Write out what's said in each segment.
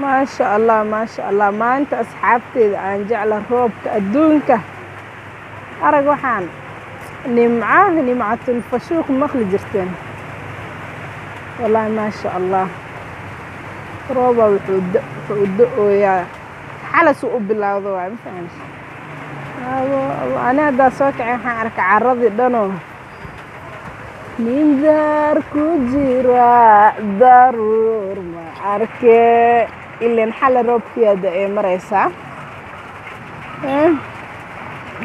Maasha Allah, maasha Allah. Maanta, asxaabteeda aan jecla, roobka adduunka arag. Waxaan nimca nimcatulfashuuq maqli jirteen. Wallaahi, maasha Allah, rooba wuxuu da-ooyaa xalasuu u bilowda waay. Ma fahamsi? Ani haddaa soo kacay, waxaan arkay carradii dhanoo nin daar ku jira daruur ma arke. Ilan xala roobkiyaada ee maraysaa.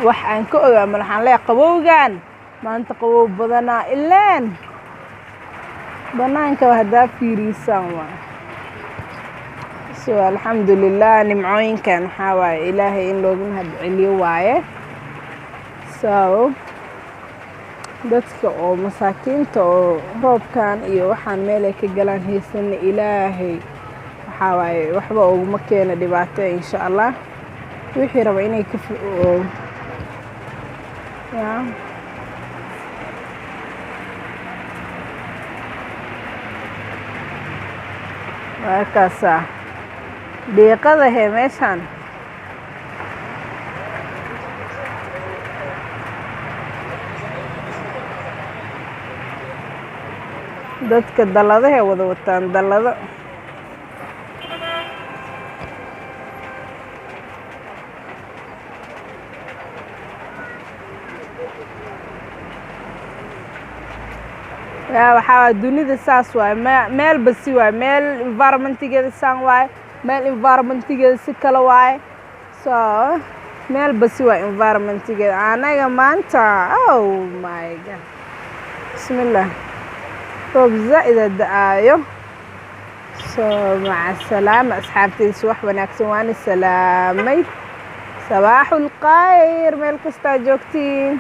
Wax aan ka ogaa mal. Waxaan leeyahay qabowgan maanta qabow badanaa, ileen banaanka haddaa fiiriisaan waa. So alxamdulilah, nimcooyinkan waxaa waaye Ilaahay in loogu mahad celiyo waaye. So dadka oo masaakiinta oo roobkan iyo waxaan meelay ka galaan haysana, Ilaahay waxaa waaye waxba uguma keena dhibaato, insha Allah. Wixii raba inay ka oo ya waa kaasaa dhiiqada he meeshaan. Dadka dalladahay wada wataan, dallado. Ya, waxaa waay dunida saas waaye. Meelba si waaye, meel environmentigeeda saan waaye, meel environmentigeeda si kale waaye. So meelba si waaye environmentigeeda. Anaga maanta, oh my God, bismillah, roob zaa'ida da-aayo. So maca salaama, asxaabteyda, subax wanaagsan. Waana salaamay, sabaaxul khayr meel kastaa joogtiin.